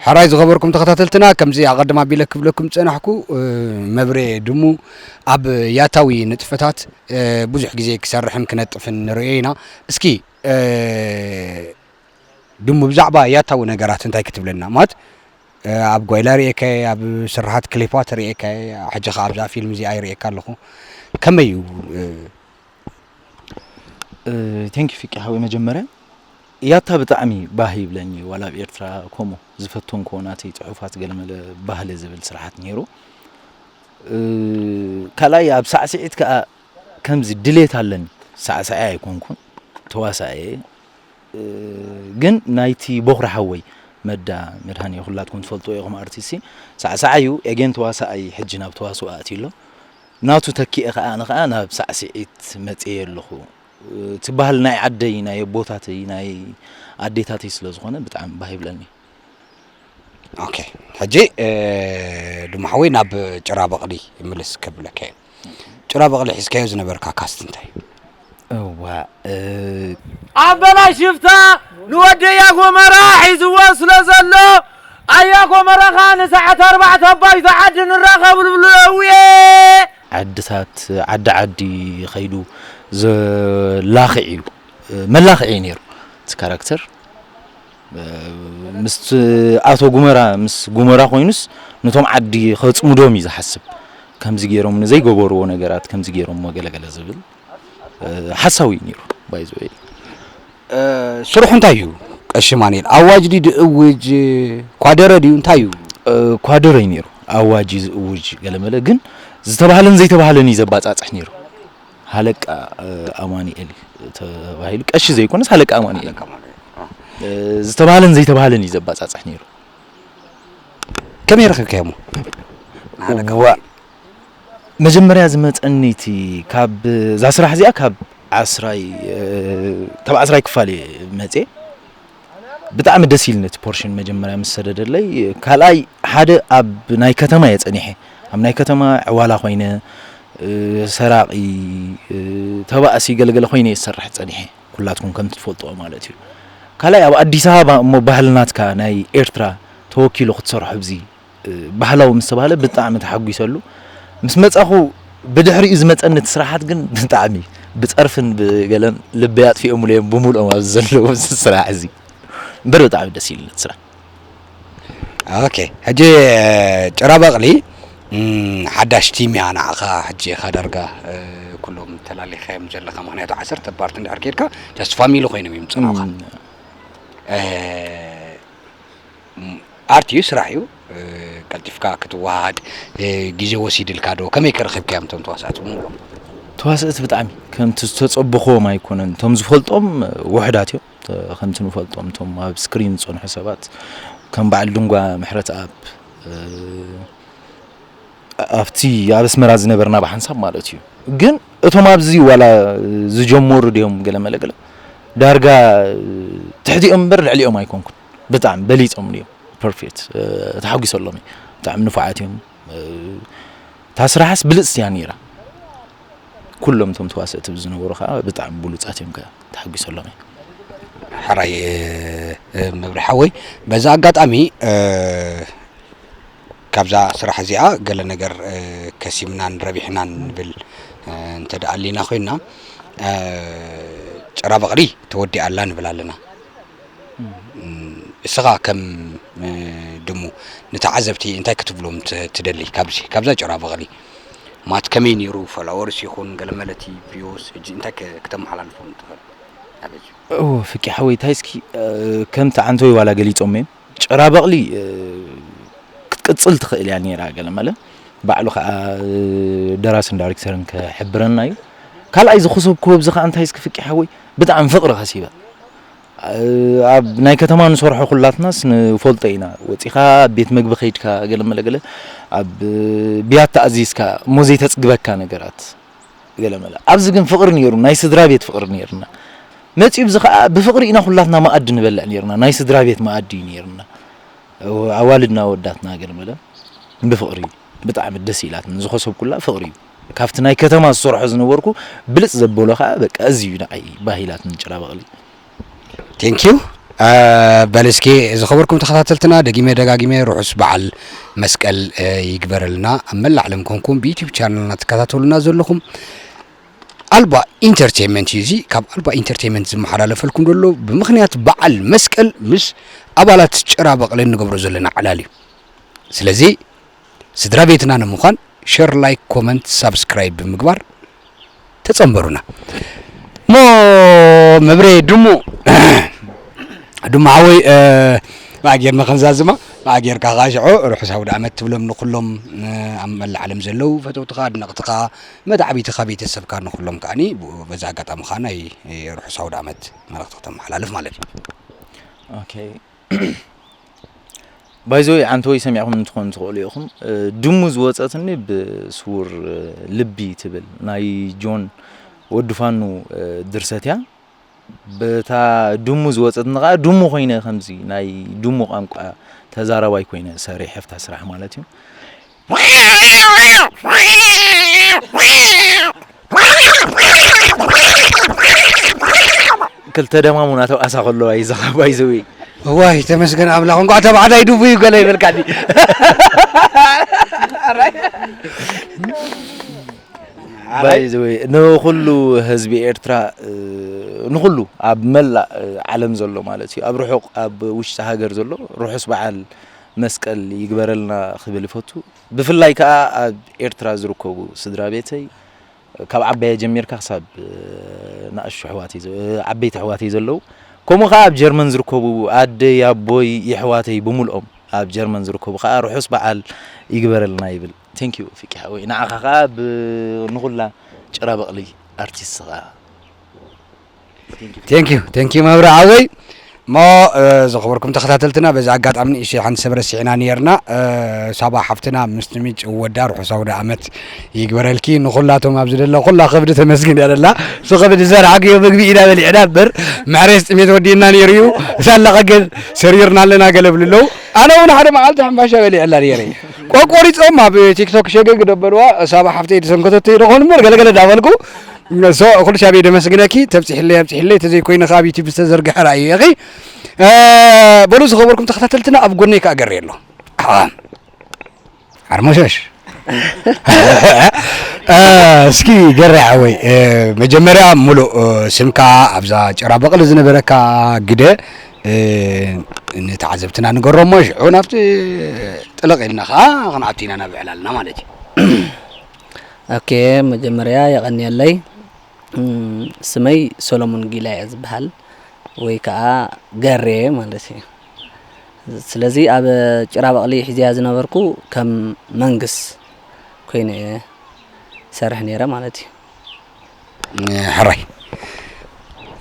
ሕራይ ዝኸበርኩም ተኸታተልትና፣ ከምዚ ኣቐድም ኣቢለ ክብለኩም ዝጸናሕኩ፣ እ፣ መብሬ ድሙ ኣብ ያታዊ ንጥፈታት፣ እ፣ ብዙሕ ግዜ ክሰርሕን ክነጥፍን ንርእዮ ኢና። እስኪ፣ እ፣ ድሙ ብዛዕባ ያታዊ ነገራት እንታይ ክትብለና? ማለት፣ እ፣ ኣብ ጓይላ ርእየካየ፣ ኣብ ስርሓት ክሊፓት ርእየካየ፣ ሕጂ ኸኣ ኣብዛ ፊልም እዚኣ ይርእየካ ኣለኹ። ከመይ እዩ፣ እ፣ ቴንኪ ፍቂ ሓወይ፣ መጀመርያ ያታ ብጣዕሚ ባህ ይብለኒ። ዋላ ኣብ ኤርትራ ከምኡ ዝፈተንኮ ናተይ ጽሑፋት ገለመለ ባህሊ ዝብል ስርሓት ነይሩ። እ፣ ካልኣይ ኣብ ሳዕስዒት ከኣ ከምዚ ድሌት ኣለኒ። ሳዕሳዒ ኣይኮንኩን፣ ተዋሳኢ እየ። እ፣ ግን ናይቲ ቦኽሪ ሓወይ መዳ መድሃኔ ኩላትኩም ትፈልጥዎ ኢኹም፣ ኣርቲስት ሳዕሳዓይ እዩ። ኤጌን ተዋሳኣይ ሕጂ ናብ ተዋስኦ ኣትዩ ኣሎ። ናቱ ተኪኤ ከኣ ኣነ ከኣ ናብ ሳዕስዒት መጽየ ኣለኹ። እቲ ባህሊ ናይ ዓደይ፣ ናይ ኣቦታተይ፣ ናይ ኣዴታተይ ስለ ዝኾነ ብጣዕሚ ባህ ይብለኒ። ኦኬ፣ ሕጂ፣ እ፣ ድማ ሓወይ ናብ ጭራ በቕሊ ምልስ ከብለካ እየ። ጭራ በቕሊ ሒዝካዮ ዝነበርካ ካስት እንታይ እዩ? እዋ፣ እ፣ ኣበላ ሽፍታ ንወደያ ጎመራ ሒዝዎ ስለ ዘሎ ኣያ ጎመራኻ ንሰዓት ኣርባዕተ ኣባይ ዝዓዲ ንራኸብሉ ብለውየ። ዓድታት ዓዲ ዓዲ ኸይዱ ዘላኽዕ እዩ፣ መላኽዒ እዩ ነይሩ እቲ ካራክተር። ምስ ኣቶ ጉመራ፣ ምስ ጉመራ ኮይኑስ ነቶም ዓዲ ኸጽምዶም እዩ ዝሓስብ። ከምዚ ገይሮም ንዘይገበርዎ ነገራት ከምዚ ገይሮም ገለገለ ዝብል፣ እ፣ ሓሳዊ እዩ ነይሩ። ባይዘወይ እ፣ ስርሑ እንታይ እዩ? ቀሺ ማንኤል ኣዋጅ ድዩ ድእውጅ፣ ኳደረ ድዩ እንታይ እዩ? ኳደረ እዩ ነይሩ። ኣዋጅ እዩ ዝእውጅ ገለመለ፣ ግን ዝተባህለን ዘይተባህለን እዩ ዘባጻጽሕ ነይሩ። ሃለቃ፣ እ፣ ኣማኑኤል ተባሂሉ፣ ቀሺ ዘይኮነስ ሃለቃ ኣማኑኤል፣ እ፣ ዝተባህለን ዘይተባህለን እዩ ዘባጻጽሕ ነይሩ። ከመይ ረኺብካዮሞ? ዋ፣ መጀመርያ ዝመጸኒ እቲ ካብ እዛ ስራሕ እዚኣ ካብ ዓስራይ፣ እ፣ ካብ ዓስራይ ክፋል እየ መጽየ። ብጣዕሚ ደስ ኢልኒ እቲ ፖርሽን መጀመርያ ምስ ሰደደለይ። ካልኣይ ሓደ ኣብ ናይ ከተማ እየ ጸኒሐ። ኣብ ናይ ከተማ ዕዋላ ኮይነ፣ እ፣ ሰራቒ፣ እ፣ ተባእሲ ገለገለ ኮይነ እየ ዝሰርሕ ጸኒሐ። ኩላትኩም ከምቲ ትፈልጥዎ ማለት እዩ። ካልኣይ ኣብ ኣዲስ ኣበባ እሞ ባህሊ ናትካ ናይ ኤርትራ ተወኪሉ ክትሰርሖ ኣብዚ፣ እ፣ ባህላዊ ምስ ተባህለ ብጣዕሚ ተሓጒሰሉ። ምስ መጻኹ ብድሕሪኡ ዝመጸኒ እቲ ስራሓት ግን ብጣዕሚ ብጸርፍን ብገለን ልበይ ኣጥፊኦምሉ እዮም ብምልኦም ኣብዚ ዘለዉ ኣብዚ ስራሕ እዚ። እምበር ብጣዕሚ ደስ ኢሉኒ እቲ ስራሕ። ኦኬ፣ ሕጂ ጭራ በቕሊ፣ እም፣ ሓዳሽ ቲም እያ ንዓኻ። ሕጂ ኢኻ ዳርጋ፣ እ፣ ኩሎም ተላሊኻዮም ዘለኻ፣ ምኽንያቱ ዓሰርተ ፓርት እንድሕር ኬድካ just ፋሚሊ ኮይኖም እዮም ዝጸንሑኻ። እም። እ፣ እም፣ ኣርት እዩ፣ ስራሕ እዩ። እ፣ ቀልጢፍካ ክትወሃሃድ፣ እ፣ ግዜ ወሲድልካ ዶ? ከመይ ከ ረኺብካዮም እቶም ተዋሳእቲ ብምሉኦም? ተዋሳእቲ ብጣዕሚ ከምቲ ዝተጸበኽዎም ኣይኮነን። እቶም ዝፈልጦም ውሑዳት እዮም። ተ-፣ ከምቲ ንፈልጦም እቶም ኣብ ስክሪን ዝጸንሑ ሰባት ከም በዓል ድንጓ ምሕረትኣብ፣ እ፣ ኣብቲ ኣብ ኣስመራ ዝነበርና ብሓንሳብ ማለት እዩ። ግን እቶም ኣብዚ ዋላ ዝጀመሩ ድዮም ገለ መለ ገለ ዳርጋ ትሕቲኦም እምበር ልዕሊኦም ኣይኮንኩን። ብጣዕሚ በሊጾም ድዮም ፐርፌክት፣ እ፣ ተሓጒሰሎም እየ። ብጣዕሚ ንፉዓት እዮም። እ፣ እታ ስራሕስ ብልጽቲ እያ ነይራ። ኩሎም እቶም ተዋሰእቲ ዝነበሩ ከዓ ብጣዕሚ ብሉጻት እዮም፣ ከዓ ተሓጒሰሎም እየ። ሕራይ፣ እ፣ እ፣ መብርሒ ሓወይ፣ በዚ ኣጋጣሚ፣ እ፣ ካብዛ ስራሕ እዚኣ ገለ ነገር፣ እ፣ ከሲብናን ረቢሕናን ንብል፣ እ፣ እንተ ደኣ ኣሊና ኮይንና፣ እ፣ ጭራ በቕሊ ተወዲኣ ኣላ ንብል ኣለና። እም፣ እስኻ ከም፣ እ፣ ድሙ ንተዓዘብቲ እንታይ ክትብሎም ት-፣ ትደሊ? ካብዚ፣ ካብዛ ጭራ በቕሊ ማለት ከመይ ነይሩ? ፎሎወርስ ይኹን ገለ መለቲ ቪውስ፣ ሕጂ እንታይ ከ-፣ ክተመሓላልፎም ትኽእል? ኣበዚ። ኦ፣ ፍቂ ሓወይ፣ እንታይ እስኪ፣ እ፣ ከምቲ ዓንተወይ ዋላ ገሊጾም እዮም። ጭራ በቕሊ፣ እ፣ ክትቅጽል ትኽእል እያ ነይራ ገለ መለ። ባዕሉ ኸኣ፣ እ፣ ደራስን ዳይሬክተርን ክሕብረና እዩ። ካልኣይ ዝኸሰብክዎ ኣብዚ ኸኣ እንታይ እስኪ ፍቂ ሓወይ፣ ብጣዕሚ ፍቕሪ ከሲበ። እ፣ ኣብ ናይ ከተማ ንሰርሖ ኩላትናስ ንፈልጦ ኢና። ወጺኻ ኣብ ቤት መግቢ ከይድካ ገለ መለ ገለ ኣብ ብያታ ኣዚዝካ እሞ ዘይተጽግበካ ነገራት ገለ መለ። ኣብዚ ግን ፍቕሪ ነይሩ፣ ናይ ስድራ ቤት ፍቕሪ ነይርና። መጺኡ ኣብዚ ኸኣ ብፍቕሪ ኢና ኩላትና መኣዲ ንበልዕ ነይርና። ናይ ስድራ ቤት መኣዲ እዩ ነይርና። ኣዋልድና ኣወዳትና ገለ መለ። ብፍቕሪ ብጣዕሚ ደስ ኢላትኒ ዝኸሰብኩላ ፍቕሪ እዩ። ካብቲ ናይ ከተማ ዝሰርሖ ዝነበርኩ ብልጽ ዘበሎ ከዓ በቃ እዚ እዩ ንዓይ ባህ ኢላትኒ ጭራ በቕሊ። Thank you። በል እስኪ ዝኸበርኩም ተኸታተልትና ደጊመ ደጋጊመ ርሑስ በዓል መስቀል ይግበረልና። ኣብ መላእ ዓለም ኮንኩም ብዩቲዩብ ቻነልና ትከታተሉና ዘለኹም ኣልባ ኢንተርቴንመንት እዩ። እዚ ካብ ኣልባ ኢንተርቴንመንት ዝመሓላለፈልኩም ዘሎ ብምኽንያት በዓል መስቀል ምስ ኣባላት ጭራ በቕሊ እንገብሮ ዘለና ዕላል እዩ። ስለዚ ስድራ ቤትና ንምዃን ሸር፣ ላይክ፣ ኮመንት፣ ሳብስክራይብ ብምግባር ተጸንበሩና። ሞ መብሬ ድሙ ድሙ ሓወይ ብኣጌርና ክንዛዝማ ብኣጌርካ ከዓ ሽዑ ርሑስ ኣውደ ዓመት ትብሎም ንኩሎም ኣብ መላእ ዓለም ዘለዉ ፈተውትኻ ኣድነቕትኻ መታዕቢትኻ ቤተሰብካ ንኩሎም ከዓኒ በዚ ኣጋጣሚ ከዓ ናይ ርሑስ ኣውደ ዓመት መልእኽቲ ከተመሓላልፍ ማለት እዩ። ኦኬ ባይዘወይ ዓንተወይ ሰሚዕኹም እንትኾኑ ትኽእሉ ኢኹም። ድሙ ዝወፀትኒ ብስውር ልቢ ትብል ናይ ጆን ወዲ ፋኑ ድርሰት እያ። በታ ድሙ ዝወፀትኒ ከዓ ድሙ ኮይነ ከምዚ ናይ ድሙ ቋንቋ ተዛራባይ ኮይነ ሰሪሐ ኣብታ ስራሕ ማለት እዩ። ክልተ ደማሙ ናተው ኣሳ ከለዋ ይዘኻ ባይዘዊ እዋይ ተመስገን ኣምላኽ እንኳዕ ተባዕታይ ድቡ እዩ ገለ ይበልካኒ። ባይዘዊ ንኩሉ ህዝቢ ኤርትራ ንኩሉ ኣብ መላእ ዓለም ዘሎ ማለት እዩ ኣብ ርሑቕ ኣብ ውሽጢ ሃገር ዘሎ ርሑስ በዓል መስቀል ይግበረልና ክብል ይፈቱ። ብፍላይ ከዓ ኣብ ኤርትራ ዝርከቡ ስድራ ቤተይ ካብ ዓባየ ጀሚርካ ክሳብ ንኣሽቱ ኣሕዋተይ ዘ- ዓበይቲ ኣሕዋተይ ዘለዉ ከምኡ ከዓ ኣብ ጀርመን ዝርከቡ ኣደይ ኣቦይ የሕዋተይ ብምልኦም ኣብ ጀርመን ዝርከቡ ከዓ ርሑስ በዓል ይግበረልና ይብል። Thank you ፊቂ ሓወይ ንዓኻ ከዓ ብ- ንኹላ ጭራ በቕሊ ኣርቲስት ከዓ Thank you thank you መብረ ሓወይ እሞ ዝኸበርኩም ተኸታተልትና በዚ ኣጋጣሚ ንእሽተይ ሓንቲ ሰብ ረሲዕና ነርና ሳባ ሓፍትና ምስ ትምጭ ወዳ ርሑስ ኣውደ ኣመት ይግበረልኪ ንኹላቶም ኣብዚ ደለ ኩላ ከብዲ ተመስግን እያ ደላ እሱ ከብዲ ዘርሓግዮ ምግቢ ኢና በሊዕና እምበር መሕረስ ጥሜት ወዲእና ነይሩ እዩ ሳላ ቀገል ሰሪርና ኣለና ገለ ብሉ ኣለዉ ኣነ እውን ሓደ መዓልቲ ሕምባሻ በሊዐላ ነይረ ቆቆሪፆም ኣብ ቲክቶክ ሸገግ ደበልዋ ሳባ ሓፍተይ ዝሰንከተቶ ይደኾን እምበር ገለገለ ዳበልኩ ሶ ኩሉ ሻብ ደመስግነኪ ተብፅሕለይ ኣብፅሕለይ ተዘይኮይነ ካብ ዩቲብ ዝተዘርግሐ ራእዩ ኢኺ በሉ ዝኸበርኩም ተኸታተልትና ኣብ ጎነይ ከዓ ገሬ ኣሎ ሓርሞሸሽ እስኪ ገሬ ሓወይ መጀመርያ ሙሉእ ስምካ ኣብዛ ጭራ በቕሊ ዝነበረካ ግደ ንተዓዘብትና ንገሮሞ ሽዑ ናብቲ ጥልቕ ኢልና ከዓ ክንኣቱ ኢና ናብ ዕላልና ማለት እዩ ኦኬ መጀመርያ የቐንየለይ ስመይ ሰሎሞን ጊላ እየ ዝበሃል ወይ ከዓ ገሬ ማለት እዩ ስለዚ ኣብ ጭራ በቕሊ ሒዝያ ዝነበርኩ ከም መንግስ ኮይነ እየ ሰርሕ ነይረ ማለት እዩ ሕራይ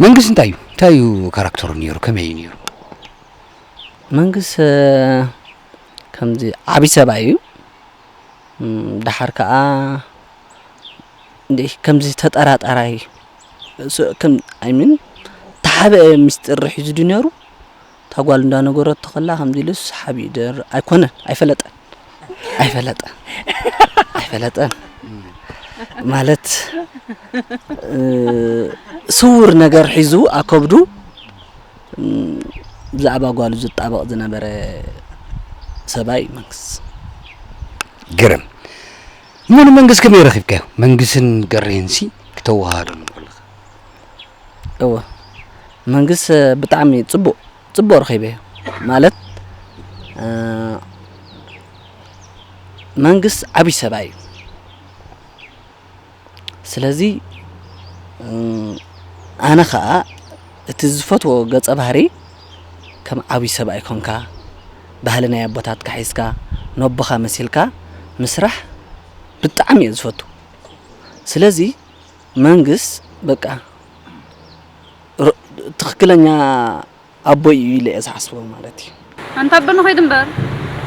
መንግስ እንታይ እዩ እንታይ እዩ ካራክተሩ ነይሩ ከመይ እዩ ነይሩ መንግስ ከምዚ ዓብይ ሰብኣይ እዩ ደሓር ከዓ ከምዚ ተጠራጣራይ ኣይሚን ተሓበአ ሚስጥር ሒዙ ድዩ ነይሩ እታ ጓል እንዳነገረቶ ከላ ከምዚ ኢሉስ ሓቢኡ ደር ኣይኮነን ኣይፈለጠን ኣይፈለጠን ኣይፈለጠን ማለት ስውር ነገር ሒዙ ኣከብዱ ብዛዕባ ጓሉ ዝጣበቕ ዝነበረ ሰብኣይ መንግስ ግርም እሞ ንመንግስ ከመይ ረኺብካዮ መንግስን ገሬንሲ ክተወሃሃደሉ ከለኻ እወ መንግስ ብጣዕሚ ፅቡቅ ፅቡቅ ረኺበዮ ማለት መንግስ ዓብይ ሰብኣይ እዩ ስለዚ ኣነ ኸኣ እቲ ዝፈትዎ ገጸ ባህሪ ከም ዓብዪ ሰብኣይ ኮንካ ባህሊ ናይ ኣቦታትካ ሒዝካ ነቦኻ መሲልካ ምስራሕ ብጣዕሚ እየ ዝፈቱ። ስለዚ መንግስ በቃ ትኽክለኛ ኣቦይ እዩ ኢለ እየ ዝሓስቦ ማለት እዩ። ኣንታ ኣቦ ንኸይድ እምበር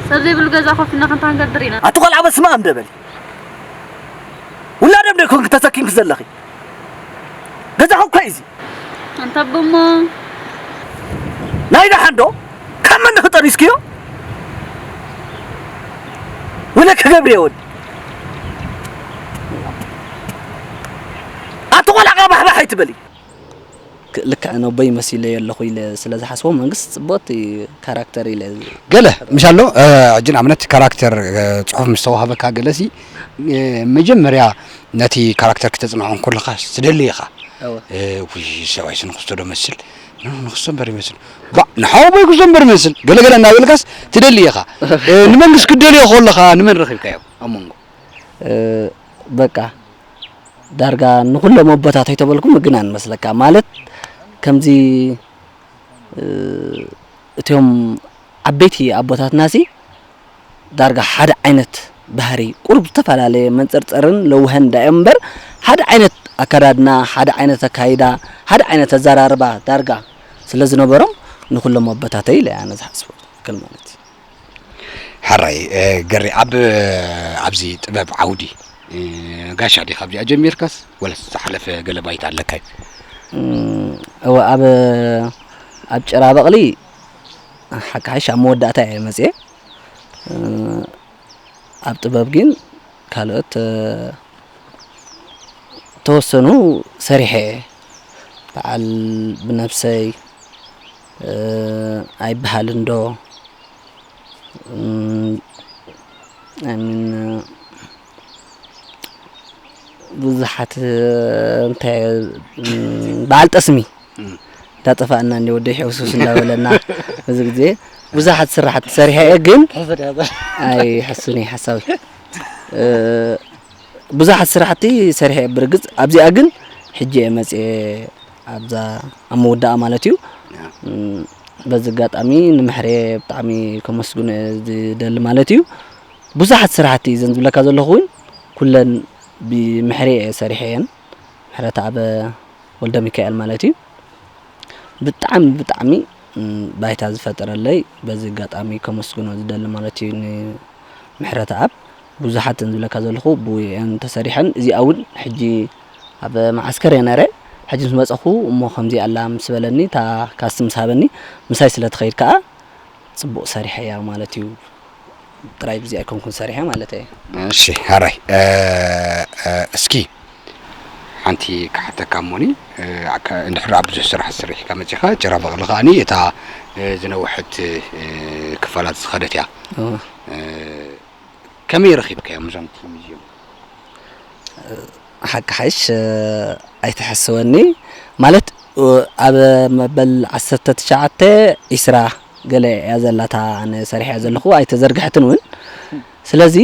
ሰብ ዘይብሉ ገዛ ኮፍ ኢልና ክንታ ክንገድር ኢና። ኣቲ ቆልዓ በስመ ኣብ እንደ በሊ ውላድ እንደ ኮንኪ ተሰኪምኪ ዘለኺ ገዛኺ እኮ እዩ እዚ። ኣንታ ኣቦ እሞ ናይ ደሓን ዶ ካብ መን ኺጠኒስክዮ? ወለ ክገብር እየ ወዲ ኣቲ ቆልዓ ባሕባሕ ኣይትበሊ። ክ- ልክዕ ነቦይ መሲለዮ ኣለኹ ኢለ ስለ ዝሓስቦ መንግስቲ ጽቡቕቲ ካራክተር ኢለ ዝ- ገለ ምሽ ኣሎ። ሕጂ ንኣብነት ካራክተር ጽሑፍ ምስ ተዋህበካ ገለሲ መጀመርያ ነቲ ካራክተር ክተጽንዖ እንከለኻ ትደሊ ኢኻ። ውይ ሰብኣይ ንክስቶ ዶ መስል ንክስቶ እምበር ይመስል ባ ንሓወቦይ ክስቶ እምበር ይመስል ገለገለ እናበልካስ ትደሊ ኢኻ። ንመንግስት ክደልዮ ከለኻ ንመን ረኺብካዮ ኣብ መንጎ በቃ ዳርጋ ንኹሎም ኣቦታት ኣይተበልኩም ምግናን መስለካ ማለት ከምዚ እቶም ዓበይቲ ኣቦታትናሲ ዳርጋ ሓደ ዓይነት ባህሪ ቁሩብ ዝተፈላለየ መንፀርፀርን ለውሀን ዳዮም እምበር ሓደ ዓይነት ኣከዳድና ሓደ ዓይነት ኣካይዳ ሓደ ዓይነት ኣዘራርባ ዳርጋ ስለ ዝነበሮም ንኩሎም ኣቦታተይ ኢለ ኣነ ዝሓስቦ ትክክል ማለት እዩ። ሕራይ ገሪ ኣብ ኣብዚ ጥበብ ዓውዲ ጋሻ ዲኻ ኣብዚኣ ጀሚርካስ ወለስ ዝሓለፈ ገለ ባይታ ኣለካ እዩ? እወ ኣብ ኣብ ጭራ በቕሊ ሓቂ ሓይሽ ኣብ መወዳእታ እየ መፅየ ኣብ ጥበብ ግን ካልኦት ተወሰኑ ሰሪሐ እየ በዓል ብነብሰይ ኣይበሃልን ዶ I mean ብዙሓት እንታይ በዓል ጠስሚ እንዳጠፋእና እንዲ ወደይ ሕውስውስ እንዳበለና እዚ ግዜ ብዙሓት ስራሕቲ ሰሪሐ እየ ግን ኣይሕሱን እየ ሓሳዊ ብዙሓት ስራሕቲ ሰሪሐ እየ ብርግፅ ኣብዚኣ ግን ሕጂ እየ መፅየ ኣብዛ ኣብ መወዳኣ ማለት እዩ በዚ ኣጋጣሚ ንምሕሬ ብጣዕሚ ከመስግኖ እየ ዝደሊ ማለት እዩ ብዙሓት ስራሕቲ እዘን ዝብለካ ዘለኹ እውን ኩለን ብምሕሬ እየ ሰሪሐ እየን ምሕረተኣብ ወልደሚካኤል ማለት እዩ ብጣዕሚ ብጣዕሚ ባይታ ዝፈጠረለይ በዚ ኣጋጣሚ ከመስግኖ ዝደሊ ማለት እዩ ንምሕረተኣብ ብዙሓት ዝብለካ ዘለኹ ብኡ እየን ተሰሪሐን እዚኣ እውን ሕጂ ኣብ መዓስከር እየ ነረ ሕጂ ምስ መፀኹ እሞ ከምዚ ኣላ ምስ በለኒ እታ ካስት ምስ ሃበኒ ምሳይ ስለ ትኸይድ ከዓ ፅቡቕ ሰሪሐያ ማለት እዩ ጥራይ ብዚ ኣይኮንኩን ሰሪሐ ማለት እየ እሺ ሃራይ እስኪ ሓንቲ ክሓተካ እሞኒ እንድሕር ኣብ ብዙሕ ስራሕ ስሪሕካ መፂኻ ጭራ በቕሊ ከዓኒ እታ ዝነውሐት ክፋላት ዝኸደት እያ ከመይ ረኺብካዮም እዞም ቲም እዚኦም ሓቂ ሓይሽ ኣይትሐስወኒ ማለት ኣብ መበል ዓሰርተ ትሽዓተ ዒስራ ገለ እያ ዘላታ ኣነ ሰሪሐ ዘለኹ ኣይተዘርግሐትን እውን ስለዚ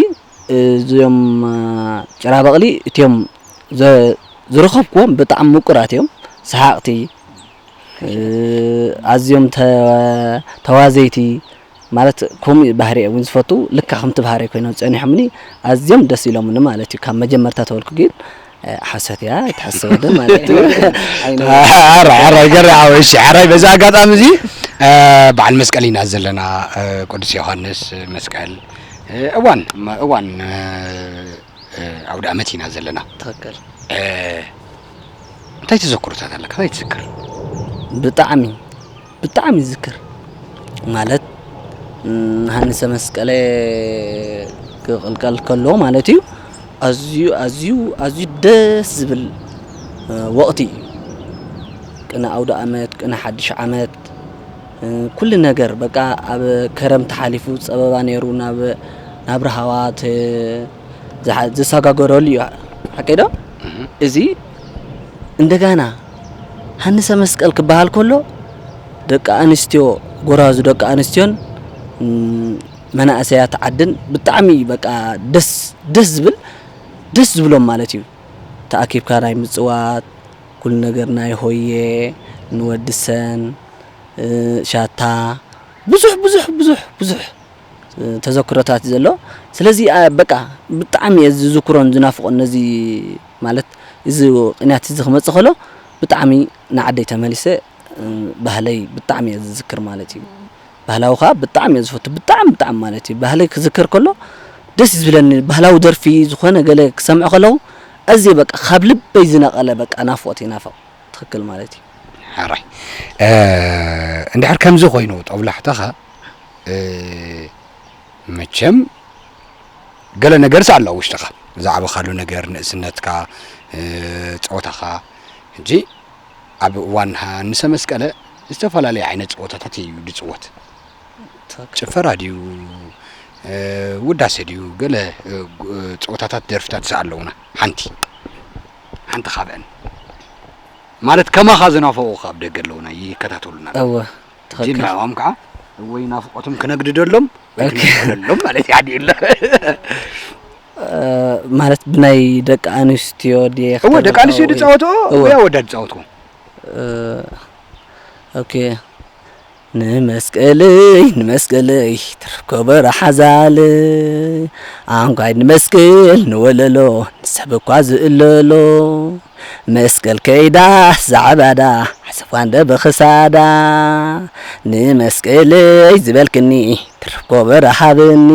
እዚኦም ጭራ በቕሊ እቲኦም ዝረኸብኩዎም ብጣዕሚ ምቁራት እዮም ሰሓቕቲ ኣዝዮም ተዋዘይቲ ማለት ከምኡ ባህሪ እውን ዝፈቱ ልካ ከምቲ ባህሪ ኮይኖም ፀኒሖምኒ ኣዝዮም ደስ ኢሎምኒ ማለት እዩ ካብ መጀመርታ ተወልኩ ግን ሓሰት እያ ኣይትሓሰወኒ ማለት እዩ ሓራይ ሓራይ ገሪ ዓወ እሺ ሓራይ በዚ ኣጋጣሚ እዚ በዓል መስቀል ኢና ዘለና ቅዱስ ዮሃንስ መስቀል እዋን እዋን ኣውደ ኣመት ኢና ዘለና ትክክል እንታይ ተዘክሮታት ኣለካ እንታይ ትዝክር ብጣዕሚ ብጣዕሚ ይዝክር ማለት ሃንሰ መስቀለ ክቕልቀል ከሎ ማለት እዩ ኣዝዩ ኣዝዩ ኣዝዩ ደስ ዝብል ወቕቲ እዩ ቅነ ኣውደ ኣመት ቅነ ሓድሽ ዓመት ኩሉ ነገር በቃ ኣብ ከረምቲ ሓሊፉ ፀበባ ነይሩ ናብ ናብ ረሃዋት ዝሰጋገረሉ እዩ ሓቀይ ዶ እዚ እንደጋና ሃንሰ መስቀል ክበሃል ከሎ ደቂ ኣንስትዮ ጎራዙ ደቂ ኣንስትዮን መናእሰያት ዓድን ብጣዕሚ በቃ ደስ ደስ ዝብል ደስ ዝብሎም ማለት እዩ ተኣኪብካ ናይ ምፅዋት ኩሉ ነገር ናይ ሆየ ንወድሰን ሻታ ብዙሕ ብዙሕ ብዙሕ ብዙሕ ተዘክሮታት ዘሎ ስለዚ በቃ ብጣዕሚ እየ ዝዝክሮን ዝናፍቆን ነዚ ማለት እዚ ቅንያት እዚ ክመፅእ ከሎ ብጣዕሚ ንዓደይ ተመሊሰ ባህለይ ብጣዕሚ እየ ዝዝክር ማለት እዩ ባህላዊ ከዓ ብጣዕሚ እየ ዝፈቱ ብጣዕሚ ብጣዕሚ ማለት እዩ ባህለይ ክዝክር ከሎ ደስ ዝብለኒ ባህላዊ ደርፊ ዝኾነ ገለ ክሰምዕ ከለዉ ኣዝየ በቃ ካብ ልበይ ዝነቐለ በቃ ናፍቆት ይናፍቕ ትኽክል ማለት እዩ። ሕራይ እንድሕር ከምዚ ኮይኑ ጦብላሕታኻ መቸም ገለ ነገርስ ኣሎ ኣብ ውሽጥኻ፣ ዝዓበኻሉ ነገር፣ ንእስነትካ፣ እ፣ ጸወታኻ። ሕጂ ኣብ እዋን ሃንሰ መስቀለ ዝተፈላለየ ዓይነት ጸወታታት እዩ ዝጽወት። ትኽክል። ጭፈራ ድዩ፣ እ፣ ውዳሴ ድዩ፣ ገለ፣ እ፣ ግ-፣ ጸወታታት፣ ደርፍታትስ ኣለዉና። ሓንቲ፣ ሓንቲ ካብአን ማለት ከማኻ ዝናፈቑ ካብ ደገ ኣለዉና፣ ይከታተሉና ኣለዉ። እወ፣ ሕጂ ትኽክል። ንዕኦም ከዓ ወይ ናፍቆቶም ክነግድደሎም ወይ ኦኬ። ክነግደሎም ማለት እዩ። ሓዲ የለ። እ፣ ማለት ብናይ ደቂ ኣንስትዮ ድየ እወ፣ ደቂ ኣንስትዮ ክተልእኮ ወይ? ዝጻወትኦ እወ። ወይ ኣወዳት ዝጻወትዎ? እ፣ ኦኬ። ንመስቀለይ፣ ንመስቀለይ፣ ትርኮ በረሓዛለ። ኣንኳይ ንመስቀል ንወለሎ፣ ንሰብ እኳ ዝእለሎ። መስቀል ከይዳ ዛዕባዳ፣ ዓሰፋ እንደ ብኽሳዳ። ንመስቀለይ ዝበልክኒ፣ ትርኮ በረሃብኒ።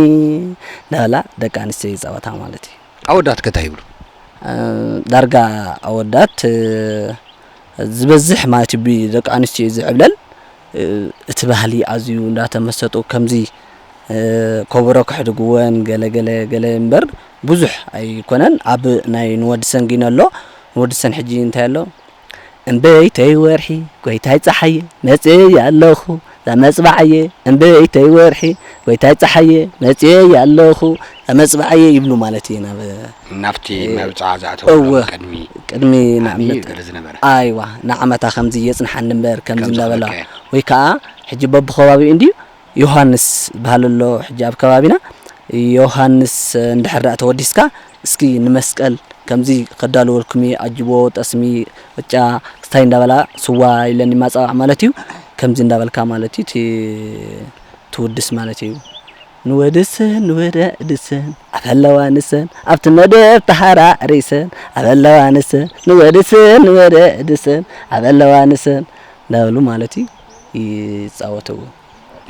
እንዳበላ ደቂ ኣንስትዮ ይጻወታ ማለት እዩ። ኣወዳት ከ እንታይ ይብሉ? እ፣ ዳርጋ ኣወዳት፣ እ፣ ዝበዝሕ ማለት እዩ ብደቂ ኣንስትዮ እዩ ዝዕብለል። እ፣ እቲ ባህሊ ኣዝዩ እንዳተመሰጡ ከምዚ፣ እ፣ ኮበሮ ክሕድግወን ገለ ገለ ገለ እምበር ብዙሕ ኣይኮነን። ኣብ ናይ ንወድሰን ግን ኣሎ። ንወድሰን ሕጂ እንታይ ኣሎ? እምበይተይ ወርሒ፣ ጎይታይ ጸሓየ፣ መጽየ ኣለኹ፣ ዛመጽባዓየ። እምበይተይ ወርሒ፣ ጎይታይ ጸሓየ፣ መጽየ ኣለኹ፣ ዛመጽባዓየ ይብሉ ማለት እዩ። ናብ ናብቲ እ፣ መብጽዓ ዝኣተወሎም እወ፣ ቅድሚ ቅድሚ ዓሚ ንዓመት ገለ ዝነበረ። ኣይዋ፣ ንዓመታ ከምዚ የጽንሓኒ እምበር፣ ከምዚ ከም እንዳበላ። ዘኽበርካዮ። ወይ ከኣ ሕጂ በብኸባቢኡ እንድዩ፣ ዮሃንስ ዝበሃል ኣሎ ሕጂ ኣብ ከባቢና። ዮሃንስ እንድሕር ደኣ ተወዲስካ፣ እስኪ ንመስቀል ከምዚ ከዳልወልኩም እየ፣ ኣጅቦ፣ ጠስሚ፣ ቅጫ፣ ክስታይ እንዳበላ፣ ስዋ ኢለን ይማጻባዕ ማለት እዩ። ከምዚ እንዳበልካ ማለት እዩ፣ እቲ ትውድስ ማለት እዩ። ንወድሰን፣ ንወደድሰን፣ ኣበለዋ ንሰን፣ ኣብቲ መደብ ተሃራሪሰን፣ ኣበለዋ ንሰን፣ ንወድሰን፣ ንወደድሰን፣ ኣበለዋ ንሰን እንዳበሉ ማለት እዩ፣ ይጻወትዎ።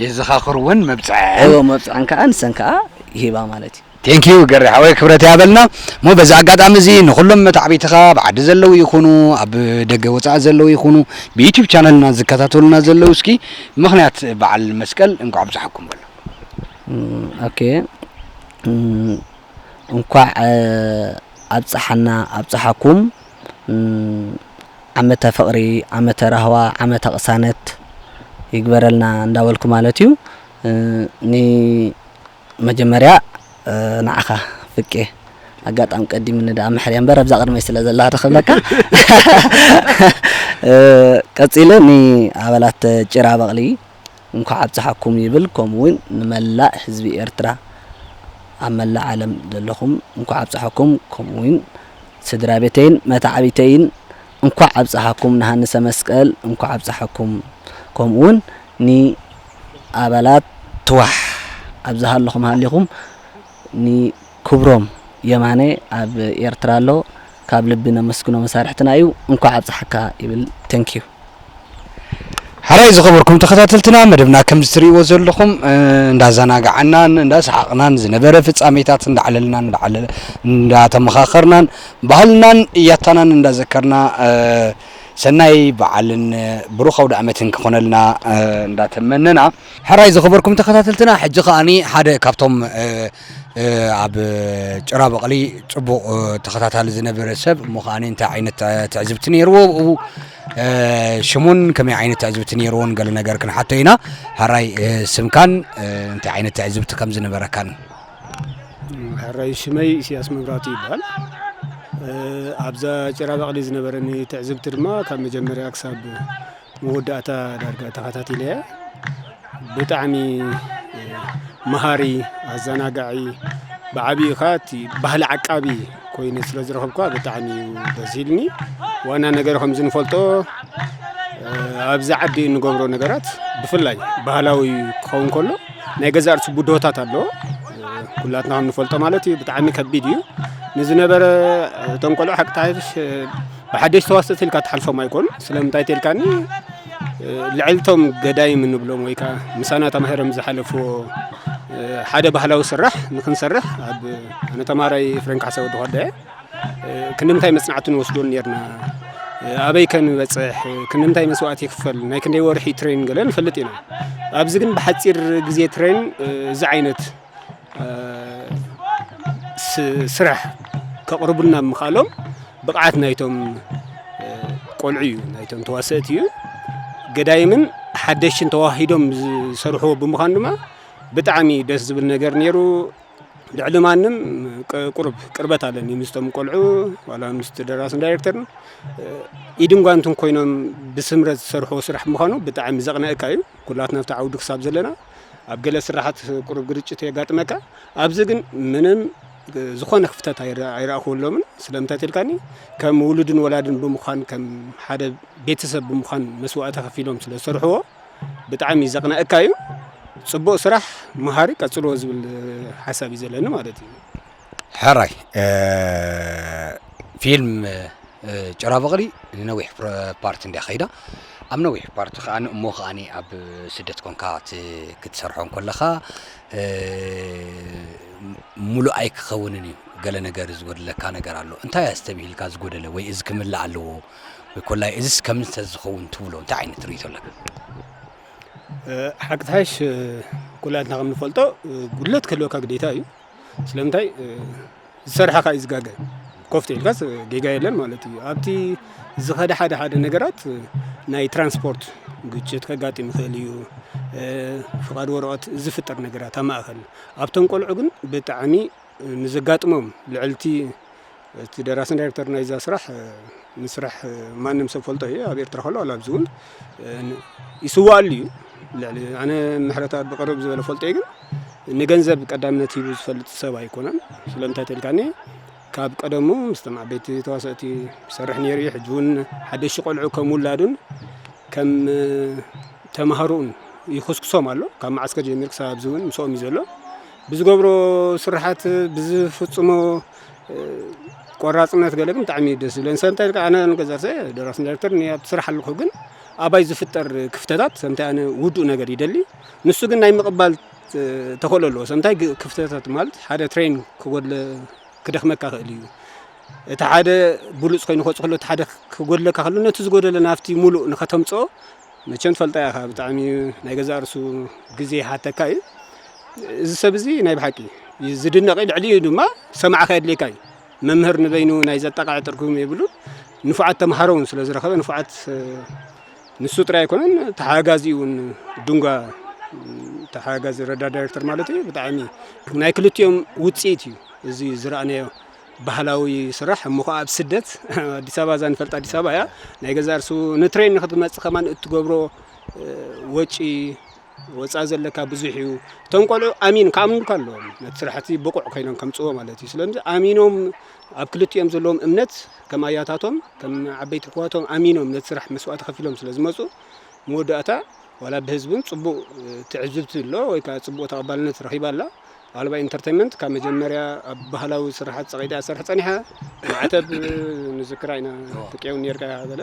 የዘኻኽርወን መብጽዐን። እዎ፣ መብጽዐን ከኣ ንሰን ከኣ ይህባ ማለት እዩ። ቴንኪዩ ገሬ ሓወይ፣ ክብረት ያበልና። እሞ በዚ ኣጋጣሚ እዚ ንኹሎም መታዕቢትኻ፣ ብዓዲ ዘለዉ ይኹኑ፣ ኣብ ደገ ወጻኢ ዘለዉ ይኹኑ፣ ብዩቲዩብ ቻነልና ዝከታተሉና ዘለዉ፣ እስኪ ምኽንያት በዓል መስቀል እንኳዕ ኣብጽሓኩም በሉ። እም፣ ኦኬ። እም፣ እንኳዕ፣ እ፣ ኣብጽሓና፣ ኣብጽሓኩም። እም፣ ዓመተ ፍቕሪ፣ ዓመተ ራህዋ፣ ዓመተ ቅሳነት ይግበረልና እንዳበልኩ ማለት እዩ። እ፣ ኒ-፣ መጀመርያ፣ እ፣ ንዓኻ ፍቄ፣ ኣጋጣሚ ቀዲምኒ ደኣ ምሕርያ እምበር ኣብዛ ቅድመይ ስለ ዘለኻ ተኽብለካ። እ፣ ቀጺለ ንኣባላት ጭራ በቕሊ እንኳዕ ኣብጽሓኩም ይብል፣ ከምኡ እውን ንመላእ ህዝቢ ኤርትራ፣ ኣብ መላእ ዓለም ዘለኹም እንኳዕ ኣብጽሓኩም፣ ከምኡ እውን ስድራ ቤተይን መታዕቢተይን እንኳዕ ኣብጽሓኩም፣ ንሃንሰ መስቀል እንኳዕ ኣብጽሓኩም፣ ከምኡ እውን ንኣባላት ትዋሕ ኣብ ዝሃለኹም ሃሊኹም፣ ንክብሮም የማነ ኣብ ኤርትራ ኣሎ፣ ካብ ልቢ ነመስግኖ መሳርሕትና እዩ። እንኳዕ ኣብጽሓካ ይብል። ተንኪዩ። ሓራይ ዝኸበርኩም ተኸታተልትና፣ መደብና ከምዚ ትርእይዎ ዘለኹም፣ እ፣ እንዳዘናጋዓናን እንዳሰሓቕናን ዝነበረ ፍጻሜታት እንዳዕለልናን እንዳዓለ-፣ እንዳተመኻኸርናን ባህልናን ያታናን እንዳዘከርና፣ እ፣ ሰናይ በዓልን ብሩኽ ኣውደ ዓመትን ክኾነልና፣ እ፣ እንዳተመነና፣ ሕራይ ዝኸበርኩም ተኸታተልትና፣ ሕጂ ከኣኒ ሓደ ካብቶም፣ እ፣ እ፣ ኣብ ጭራ በቕሊ ጽቡቕ፣ እ፣ ተኸታታሊ ዝነበረ ሰብ እሞ ከኣኒ እንታይ ዓይነት፣ እ፣ ትዕዝብቲ ነይርዎ፣ ብኡ፣ እ፣ ሽሙን ከመይ ዓይነት ትዕዝብቲ ነይርዎን ገለ ነገር ክንሓቶ ኢና። ሕራይ፣ እ፣ ስምካን፣ እ፣ እንታይ ዓይነት ትዕዝብቲ ከም ዝነበረካን። ሕራይ ሽመይ ኢሳያስ መብራቱ ይበሃል። እ፣ ኣብዛ ጭራ በቕሊ ዝነበረኒ ትዕዝብቲ ድማ ካብ መጀመርያ ክሳብ መወዳእታ ዳርጋ ተኸታቲለያ። ብጣዕሚ መሃሪ፣ ኣዘናጋዒ፣ ብዓቢኡ ኸኣ እቲ ባህሊ ዓቃቢ ኮይኑ ስለ ዝረኸብኳ ብጣዕሚ እዩ ደስ ኢልኒ። ዋና ነገር ከምዚ ንፈልጦ፣ ኣብዚ ዓዲ እንገብሮ ነገራት ብፍላይ ባህላዊ ክኸውን ከሎ ናይ ገዛእ ርእሱ ብድሆታት ኣለዎ። ኩላትና ከም ንፈልጦ ማለት እዩ፣ ብጣዕሚ ከቢድ እዩ። ንዝነበረ እቶም ቆልዑ ሓቂ ተሓይሽ ብሓደሽ ተዋስእቲ ኢልካ ትሓልፎም ኣይኮኑን። ስለምንታይ ተልካኒ፣ ልዕልቶም ገዳይም እንብሎም ወይ ከኣ ምሳና ተማሂሮም ዝሓለፍዎ ሓደ ባህላዊ ስራሕ ንኽንሰርሕ ኣብ ኣነ ተማሃራይ ኤፍሬም ካሕሳይ ወዲ ኾዳ እየ። ክንዲ ምንታይ መጽናዕቲ ንወስዶ ኔርና፣ ኣበይ ከ ንበጽሕ፣ ክንዲ ምንታይ መስዋእቲ ይኽፈል፣ ናይ ክንደይ ወርሒ ትሬን ገለ ንፈልጥ ኢና። ኣብዚ ግን ብሓጺር ግዜ ትሬን እዚ ዓይነት ስራሕ ከቕርቡልና ምኻሎም ብቕዓት ናይቶም ቆልዑ እዩ፣ ናይቶም ተዋሰእቲ እዩ። ገዳይምን ሓደሽን ተዋሂዶም ዝሰርሕዎ ብምዃኑ ድማ ብጣዕሚ ደስ ዝብል ነገር ነይሩ። ልዕሊ ማንም ቁሩብ ቅርበት ኣለኒ ምስቶም ቆልዑ ዋላ ምስቲ ደራስን ዳይሬክተርን። ኢድን ጓንትን ኮይኖም ብስምረት ዝሰርሕዎ ስራሕ ምዃኑ ብጣዕሚ ዘቕነአካ እዩ። ኩላትና ኣብቲ ዓውዲ ክሳብ ዘለና ኣብ ገለ ስራሓት ቁሩብ ግርጭት የጋጥመካ። ኣብዚ ግን ምንም ዝኾነ ክፍተት ኣይረኣኹሎምን። ስለምንታይ ተልካኒ ከም ውሉድን ወላድን ብምዃን ከም ሓደ ቤተሰብ ብምዃን መስዋእቲ ከፊሎም ስለ ዝሰርሕዎ ብጣዕሚ ዘቕነአካ እዩ። ጽቡቕ ስራሕ፣ መሃሪ፣ ቀጽልዎ ዝብል ሓሳብ እዩ ዘለኒ ማለት እዩ። ሕራይ ፊልም ጭራ በቕሊ ንነዊሕ ፓርት እንዲያ ከይዳ። ኣብ ነዊሕ ፓርት ከዓ እሞ ከዓ ኣብ ስደት ኮንካ ክትሰርሖ እንከለካ ሙሉእ ኣይክኸውንን እዩ። ገለ ነገር ዝጎድለካ ነገር ኣሎ። እንታይ ኣስተብሂልካ ዝጎደለ ወይ እዚ ክምላእ ኣለዎ ወይ ኮላይ እዚስ ከምዚ ተዝኸውን ትብሎ እንታይ ዓይነት ርእይቶ ኣለካ? ሓቂ ትሓይሽ ኩላትና ከም ንፈልጦ ጉድለት ክህልወካ ግዴታ እዩ። ስለምንታይ ዝሰርሓካ እዩ ዝጋገ። ኮፍተ ኢልካስ ጌጋ የለን ማለት እዩ። ኣብቲ ዝኸደ ሓደ ሓደ ነገራት ናይ ትራንስፖርት ግጭት ከጋጥም ይኽእል እዩ። ፍቓድ ወረቐት ዝፍጠር ነገራት ኣብ ማእኸል ኣብቶም ቆልዑ ግን ብጣዕሚ ንዘጋጥሞም ልዕልቲ እቲ ደራስን ዳይሬክተር ናይዛ ስራሕ ምስራሕ ማንም ሰብ ፈልጦ እዩ ኣብ ኤርትራ ከሎ ኣብ ኣብዚ እውን ይስዋኣሉ እዩ። ልዕሊ ኣነ ምሕረታ ብቅርብ ዝበለ ፈልጦ ግን ንገንዘብ ቀዳምነት ሂቡ ዝፈልጥ ሰብ ኣይኮነን። ስለምንታይ ተልካኒ ካብ ቀደሙ ምስቶም ዓበይቲ ተዋሰእቲ ይሰርሕ ነይሩ እዩ። ሕጂ እውን ሓደሽቲ ቆልዑ ከም ውላዱን ከም ተማሃሮኡን ይኹስኩሶም ኣሎ። ካብ መዓስከር ጀሚሩ ክሳብ ኣብዚ እውን ምስኦም እዩ ዘሎ። ብዝገብሮ ስራሓት ብዝፍፅሞ ቆራፅነት ገለ ግን ብጣዕሚ ደስ ዝብለን ሰብ እንታይ ኣነ ንገዛርሰ ደራስን ዳይሬክተር ኣብቲ ስራሕ ኣለኹ ግን ኣባይ ዝፍጠር ክፍተታት ሰምታይ ኣነ ውዱእ ነገር ይደሊ። ንሱ ግን ናይ ምቕባል ተኽእሎ ኣለዎ። ሰምታይ ክፍተታት ማለት ሓደ ትሬን ክጎድለ ክደኽመካ ክእል እዩ። እቲ ሓደ ብሉፅ ኮይኑ ክወፅ ከሎ እቲ ሓደ ክጎድለካ ከሎ ነቲ ዝጎደለ ናብቲ ሙሉእ ንኸተምፅኦ መቸም ትፈልጣ ኢኻ። ብጣዕሚ ናይ ገዛእ ርሱ ግዜ ይሓተካ እዩ። እዚ ሰብ እዚ ናይ ብሓቂ ዝድነቕ እዩ። ልዕሊኡ ድማ ሰማዕካ የድልየካ እዩ። መምህር ንበይኑ ናይ ዘጠቃዕጥርኩም የብሉን። ንፉዓት ተምሃሮ እውን ስለ ዝረኸበ ንፉዓት ንሱ ጥራይ ኣይኮነን ተሓጋዚ እውን ዱንጋ ተሓጋዚ ረዳት ዳይሬክተር ማለት እዩ። ብጣዕሚ ናይ ክልቲኦም ውፅኢት እዩ እዚ ዝረኣናዮ ባህላዊ ስራሕ እሞ ከዓ ኣብ ስደት ኣዲስ ኣበባ እዛ ንፈልጣ ኣዲስ ኣበባ እያ ናይ ገዛ እርሱ ንትሬን ንክትመፅእ ከማን እትገብሮ ወጪ ወፃ ዘለካ ብዙሕ እዩ። እቶም ቆልዑ ኣሚን ክኣምኑልካ ኣለዎም ነቲ ስራሕቲ ብቁዕ ኮይኖም ከምፅዎ ማለት እዩ። ስለዚ ኣሚኖም ኣብ ክልቲኦም ዘለዎም እምነት ከም ኣያታቶም ከም ዓበይቲ ኣሕዋቶም ኣሚኖም ነቲ ስራሕ መስዋእቲ ከፊሎም ስለ ዝመፁ መወዳእታ ዋላ ብህዝብን ፅቡቅ ትዕዝብቲ ኣሎ ወይ ከዓ ፅቡቅ ተቐባልነት ረኺባ ኣላ። ኣልባ ኢንተርቴንመንት ካብ መጀመርያ ኣብ ባህላዊ ስራሓት ፀቒጣ እያ ትሰርሕ ፀኒሓ። ማዕተብ ንዝክራ ኢና ትቅየው ነርካ ገለ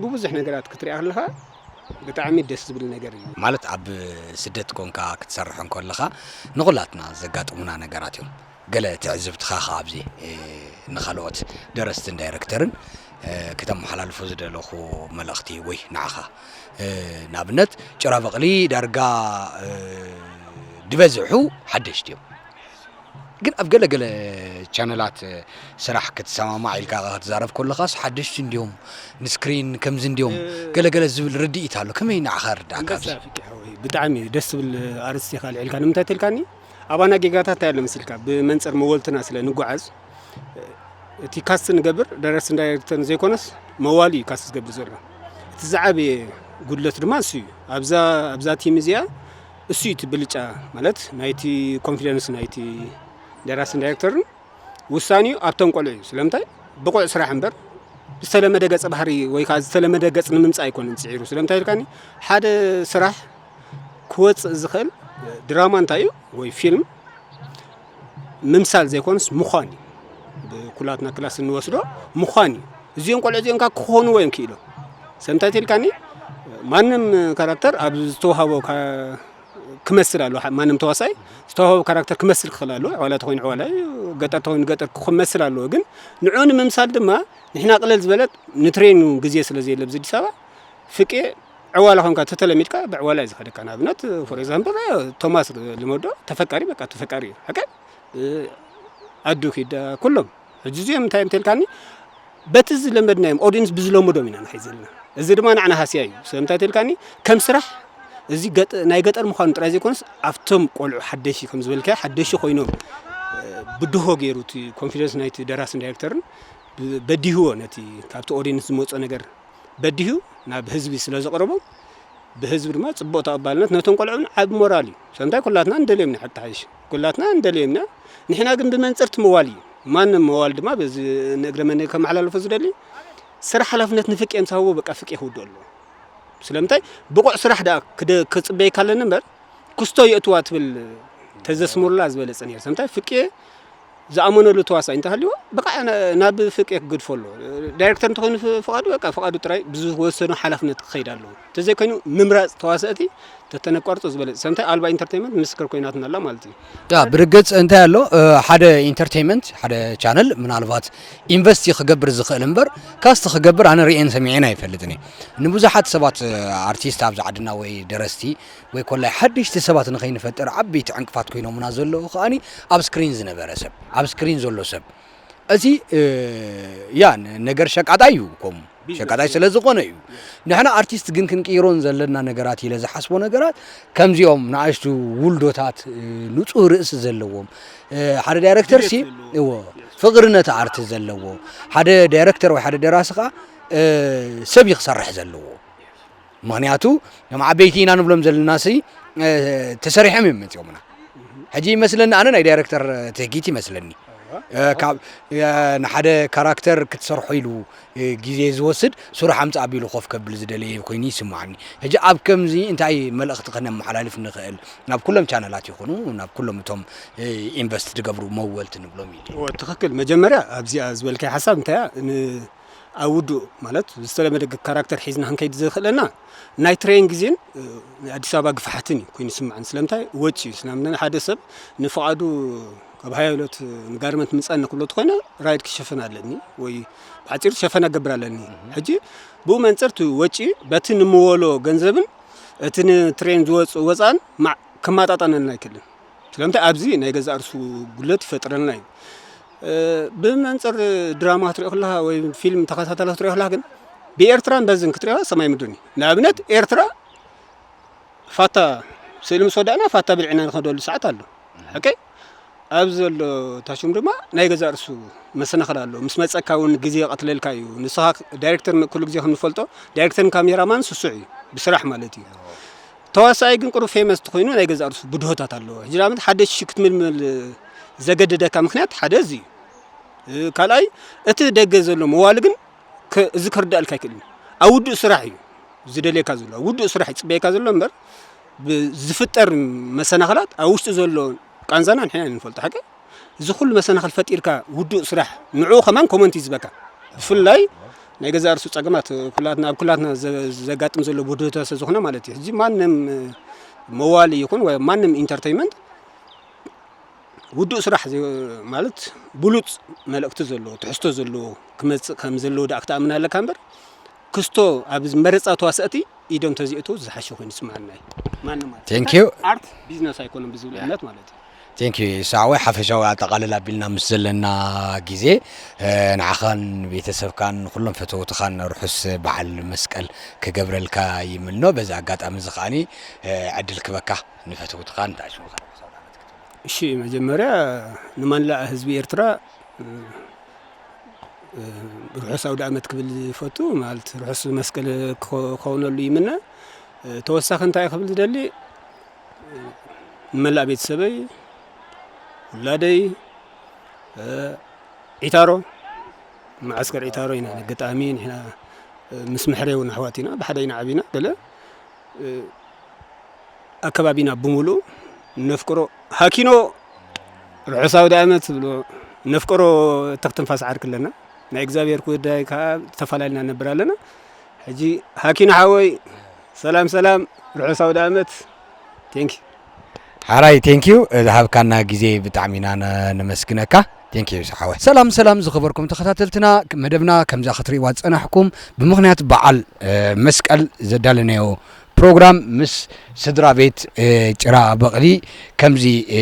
ብብዙሕ ነገራት ክትሪኣ ከለካ ብጣዕሚ ደስ ዝብል ነገር እዩ። ማለት ኣብ ስደት ኮንካ ክትሰርሕ እንከለኻ ንኹላትና ዘጋጥሙና ነገራት እዮም። ገለ ትዕዝብትኻ ከ ኣብዚ ንኻልኦት ደረስትን ዳይረክተርን ከተመሓላልፎ ዝደለኹ መልእኽቲ ወይ ንዓኻ ንኣብነት ጭራ በቕሊ ዳርጋ ዝበዝሑ ሓደሽቲ እዮም። ግን ኣብ ገለ ገለ ቻነላት ስራሕ ክትሰማማዕ ኢልካ ክትዛረብ ከለኻስ ሓደሽቲ እንዲዮም ንስክሪን ከምዚ እንዲዮም ገለ ገለ ዝብል ርድኢት ኣሎ። ከመይ ንዓኻ ርዳእካ? ብጣዕሚ ደስ ዝብል ኣርእስቲ ኢኻ ኣልዒልካ። ንምንታይ ተልካኒ ኣባና ጌጋታት እንታይ ኣሎ መሲልካ ብመንፅር መወልትና ስለ ንጓዓዝ እቲ ካስት ንገብር ደረስትን ዳይሬክተርን ዘይኮነስ መዋሊ እዩ ካስት ዝገብር ዘሎ። እቲ ዝዓበየ ጉድለት ድማ እሱ እዩ። ኣብዛ ኣብዛ ቲም እዚኣ እሱ እዩ እቲ ብልጫ ማለት ናይቲ ኮንፊደንስ ናይቲ ደራስን ዳይሬክተርን ውሳኔኡ ኣብቶም ቆልዑ እዩ። ስለምንታይ ብቑዕ ስራሕ እምበር ዝተለመደ ገጸ ባህሪ ወይ ከዓ ዝተለመደ ገጽ ንምምጻእ ኣይኮነን ጽዒሩ። ስለምንታይ ኢልካኒ ሓደ ስራሕ ክወፅእ ዝኽእል ድራማ እንታይ እዩ ወይ ፊልም ምምሳል ዘይኮንስ ምዃን እዩ። ብኩላትና ክላስ እንወስዶ ምዃን እዩ። እዚኦም ቆልዑ እዚኦም ካብ ክኾንዎ እዮም ክኢሎም። ሰምታይ ተልካኒ ማንም ካራክተር ኣብ ዝተዋሃቦ ክመስል ኣለዎ። ማንም ተዋሳይ ዝተዋሃቦ ካራክተር ክመስል ክኽእል ኣለዎ። ዕዋላ ተኮይኑ ዕዋላ እዩ፣ ገጠር ተኮይኑ ገጠር ክመስል ኣለዎ። ግን ንዑ ንምምሳል ድማ ንሕና ቅለል ዝበለት ንትሬኒንግ ግዜ ስለ ዘየለ ኣብዚ ኣዲስ ኣበባ ፍቄ ዕዋላ ኮንካ ተተለሚድካ ብዕዋላ እዩ ዝኸደካ። ንኣብነት ፎር ኤግዛምፕል ቶማስ ልመዶ ተፈቃሪ በቃ ተፈቃሪ እዩ። ሓቀ ኣዱ ኪዳ፣ ኩሎም። ሕጂ እዚኦም እንታይ እዮም ተልካኒ? በቲ ዝለመድናዮም፣ ኦዲንስ ብዝለመዶም ኢና ንኸይድ ዘለና። እዚ ድማ ንዓና ሃስያ እዩ። ስለምንታይ ተልካኒ? ከም ስራሕ፣ እዚ ገጠ-፣ ናይ ገጠር ምዃኑ ጥራይ ዘይኮነስ፣ ኣብቶም ቆልዑ ሓደሺ፣ ከም ዝበልካዮ፣ ሓደሺ ኮይኖም፣ እ፣ ብድሆ ገይሩ እቲ ኮንፊደንስ ናይቲ ደራስን ዳይሬክተርን ብ-፣ በዲህዎ፣ ነቲ ካብቲ ኦዲንስ ዝመጾ ነገር በዲሁ ናብ ህዝቢ ስለ ዘቕረቦም፣ ብህዝቢ ድማ ጽቡቕ ተቐባልነት፣ ነቶም ቆልዑ እውን ዓቢ ሞራል እዩ። ስለምንታይ? ኩላትና እንደልዮም ኢና፣ ሓቂ ተሓይሽ፣ ኩላትና እንደልዮም ኢና። ንሕና ግን ብመንጽር እቲ መዋል እዩ። ማንም መዋል ድማ በዚ ንእግረ መንገዲ ከመሓላልፎ ዝደሊ፣ ስራሕ ሓላፍነት ንፍቄ ምስ ሃብዎ፣ በቃ፣ ፍቄ ክውድኦ ኣለዎ። ስለምንታይ? ብቑዕ ስራሕ ደኣ ክደ-፣ ክጽበየካ ኣለኒ እምበር፣ ክስቶ የእትዋ ትብል ተዘስምሩላ ዝበለጸ ነይሩ። ስለምንታይ? ፍቄ ዝኣመነሉ ተዋሳኢ እንተሃልዩ፣ በቃ፣ ና-፣ ናብ ፍቄ ክገድፎ ኣለዎ። ዳይሬክተር እንተኾይኑ ፍ-፣ ፍቓዱ፣ በቃ፣ ፍቓዱ ጥራይ ብዝወሰኖ ሓላፍነት ክኸይድ ኣለዎ። እንተዘይኮይኑ፣ ምምራጽ ተዋሳእቲ ተተነቋርጾ ዝበለጸ። ስለምንታይ? ኣልባ ኢንተርቴይንመንት ምስክር ኮይናትና ኣላ ማለት እዩ። ያ፣ ብርግጽ እንታይ ኣሎ፣ እ፣ ሓደ ኢንተርቴይንመንት፣ ሓደ ቻነል ምናልባት ኢንቨስት ክገብር ዝኽእል እምበር፣ ካስት ክገብር ኣነ ርእየን ሰሚዐን ኣይፈልጥን እየ። ንብዙሓት ሰባት፣ እ፣ ኣርቲስት ኣብዚ ዓድና ወይ ደረስቲ ወይ ኮላይ ሓደሽቲ ሰባት ንኸይንፈጥር ዓበይቲ ዕንቅፋት ኮይኖምና ዘለዉ ከኣኒ ኣብ ስክሪን ዝነበረ ሰብ፣ ኣብ ስክሪን ዘሎ ሰብ። እዚ፣ እ፣ ያ፣ ን-፣ ነገር ሸቃጣይ እዩ፣ ከምኡ ቢዝነስ ሸቃጣይ እዩ። ስለ ዝኾነ እዩ። ንሕና ኣርቲስት ግን ክንቅይሮን ዘለና ነገራት ኢለ ዝሓስቦ ነገራት ከምዚኦም ንኣሽቱ ውልዶታት፣ እ፣ ንጹህ ርእሲ ዘለዎም፣ እ፣ ሓደ ዳይሬክተር ሲ፣ ድሌት ዘለዎ። እዎ፣ ፍቕሪ ነቲ ኣርቲ ዘለዎ፣ ሓደ ዳይሬክተር ወይ ሓደ ደራሲ ከኣ፣ እ፣ ሰብ እዩ ክሰርሕ ዘለዎ። ምኽንያቱ፣ ቶም ዓበይቲ ኢና ንብሎም ዘለናሲ፣ እ፣ ተሰሪሖም እዮም መጺኦምና። ሕጂ ይመስለኒ፣ ኣነ ናይ ዳይሬክተር ትህጊት ይመስለኒ። እ፣ ካብ፣ እ፣ ንሓደ ካራክተር ክትሰርሖ ኢሉ፣ እ፣ ግዜ ዝወስድ፣ ስራሕ ኣምጽእ ኣቢሉ ኮፍ ከብል ዝደለየ ኮይኑ ይስምዓኒ። ሕጂ ኣብ ከምዚ እንታይ መልእኽቲ ከነመሓላልፍ ንኽእል? ናብ ኩሎም ቻነላት ይኹኑ፣ ናብ ኩሎም እቶም፣ እ፣ ኢንቨስት ዝገብሩ መወልቲ ንብሎም እዩ። እወ፣ ትኽክል። መጀመርያ ኣብዚኣ ዝበልካይ ሓሳብ እንታይ እያ? ን-፣ ኣብ ውዱእ፣ ማለት፣ ዝተለመደ ግ-፣ ካራክተር ሒዝና ክንከይድ ዘኽእለና ናይ ትሬን ግዜን፣ እ፣ ናይ ኣዲስ ኣበባ ግፍሓትን እዩ ኮይኑ ይስምዓኒ። ስለምንታይ? ወጪ እዩ። ስለምንታይ? ሓደ ሰብ ንፍቓዱ ካብ ሃይሎት ንጋርመንት ምጻን ክብሎ ተኾይነ፣ ራይድ ክሸፈን ኣለኒ ወይ ብሓጺሩ ሸፈና ክገብር ኣለኒ። ሕጂ ብኡ መንጽር እቲ ወጪ በቲ ንምወሎ ገንዘብን እቲ ንትሬን ዝወጽእ ወጻን ማ-፣ ከማጣጣነልና ኣይክእልን። ስለምንታይ? ኣብዚ ናይ ገዛእ ርእሱ ጉድለት ይፈጥረልና እዩ። እ፣ ብመንጽር ድራማ ክትሪኦ ከለኻ ወይ ፊልም ተኸታታሊ ክትሪኦ ከለኻ ግን ብኤርትራን በዝን ክትሪኦ ሰማይ ምድርን እዩ። ንኣብነት ኤርትራ ፋታ ስእሊ ምስ ወዳእና ፋታ ብልዕና ንኸደሉ ሰዓት ኣሎ። ኦኬ? ኣብዚ ዘሎ ታሽም ድማ ናይ ገዛእ ርእሱ መሰናኽል ኣሎ። ምስ መጸካ እውን ግዜ ይቐትለልካ እዩ። ንስኻ ዳይሬክተር ኩሉ ግዜ ከም ንፈልጦ፣ ዳይሬክተርን ካሜራማን ስሱዕ እዩ፣ ብስራሕ ማለት እዩ። ተዋሳኣይ ግን ቁሩብ ፌመስ ተኾይኑ ናይ ገዛእ ርእሱ ብድሆታት ኣለዎ። ሕጂ ንኣብነት ሓደ ሽሽ ክትምልምል ዘገደደካ ምኽንያት ሓደ እዚ እዩ። እ፣ ካልኣይ፣ እቲ ደገ ዘሎ መዋሊ ግን ከ-፣ እዚ ክርዳእልካ ኣይክእልን። ኣብ ውዱእ ስራሕ እዩ ዝደልየካ ዘሎ፣ ኣብ ውዱእ ስራሕ ይጽበየካ ዘሎ እምበር፣ ብ-፣ ዝፍጠር መሰናኽላት ኣብ ውሽጢ ዘሎ ቃንዛና ንሕና ኢና ንፈልጦ፣ ሓቂ? እዚ ኩሉ መሰናኽል ፈጢርካ ውዱእ ስራሕ፣ ንዕኡ ከማን ኮመንት እዩ ዝበካ። ብፍላይ ናይ ገዛእ ርእሱ ጸገማት ኩላትና፣ ኣብ ኩላትና ዘ-፣ ዘጋጥም ዘሎ ብድሆታት ስለ ዝኾነ ማለት እዩ። ሕጂ ማንም መዋሊ ይኹን ወይ ማንም ኢንተርቴይንመንት ውዱእ ስራሕ ዘ-፣ ማለት ብሉጽ መልእኽቲ ዘለዎ፣ ትሕዝቶ ዘለዎ ክመጽእ ከም ዘለዎ ደኣ ክትኣምን ኣለካ እምበር፣ ክስቶ ኣብ መረጻ ተዋሳእቲ ኢዶም ተዚእቱ ዝሓሸ ኮይኑ ይስምዓኒ። ማንም ማለት Thank you። ኣርት ቢዝነስ ኣይኮነን ብዝብል እምነት ማለት እዩ። Thank you ሳዕወይ፣ ሓፈሻዊ ኣጠቓልላ ኣቢልና ምስ ዘለና ግዜ፣ እ፣ ንዓኻን ቤተሰብካን ንኹሎም ፈተውትኻን ርሑስ በዓል መስቀል ክገብረልካ ይምኖ። በዚ ኣጋጣሚ እዚ ከኣኒ፣ እ፣ ዕድል ክበካ ንፈተውትኻን ንኣሽሙኻን ርሑስ ኣውደ ዓመት ክትብል። እሺ፣ መጀመርያ ንመላእ ህዝቢ ኤርትራ፣ እ፣ እ፣ ርሑስ ኣውደ ዓመት ክብል ዝፈቱ፣ ማለት ርሑስ መስቀል ክኸ-፣ ክኸውነሉ ይምነ። እ፣ ተወሳኺ እንታይ ክብል ዝደሊ፣ እ፣ ንመላእ ቤተሰበይ፣ ውላደይ፣ እ፣ ዒታሮ፣ መዓስከር ዒታሮ ኢና፣ ገጣሚ ንሕና፣ እ፣ ምስ ምሕሬ እውን ኣሕዋት ኢና፣ ብሓደ ኢና ዓቢና፣ ገለ፣ እ፣ ኣከባቢና ብምሉኡ ነፍቅሮ። ሃኪኖ ርሑስ ኣውደ ዓመት ዝብሎ ነፍቅሮ ተኽትንፋስ ዓርኪ ኣለና። ናይ እግዚኣብሔር ጉዳይ ከዓ ተፈላለና ነብር ኣለና። ሕጂ ሃኪኖ ሓወይ ሰላም ሰላም፣ ርሑስ ኣውደ ዓመት። ቴንክ ዩ። ሓራይ፣ ቴንክ ዩ ዝሃብካና ግዜ ብጣዕሚ ኢና ነ-፣ ነመስግነካ። ቴንክ ዩ ሓወይ። ሰላም ሰላም ዝኸበርኩም ተኸታተልትና፣ መደብና ከምዛ ክትርእይዋ ዝጸናሕኩም ብምኽንያት በዓል፣ እ፣ መስቀል ዘዳለናዮ ፕሮግራም ምስ ስድራ ቤት፣ እ፣ ጭራ በቕሊ ከምዚ፣ እ፣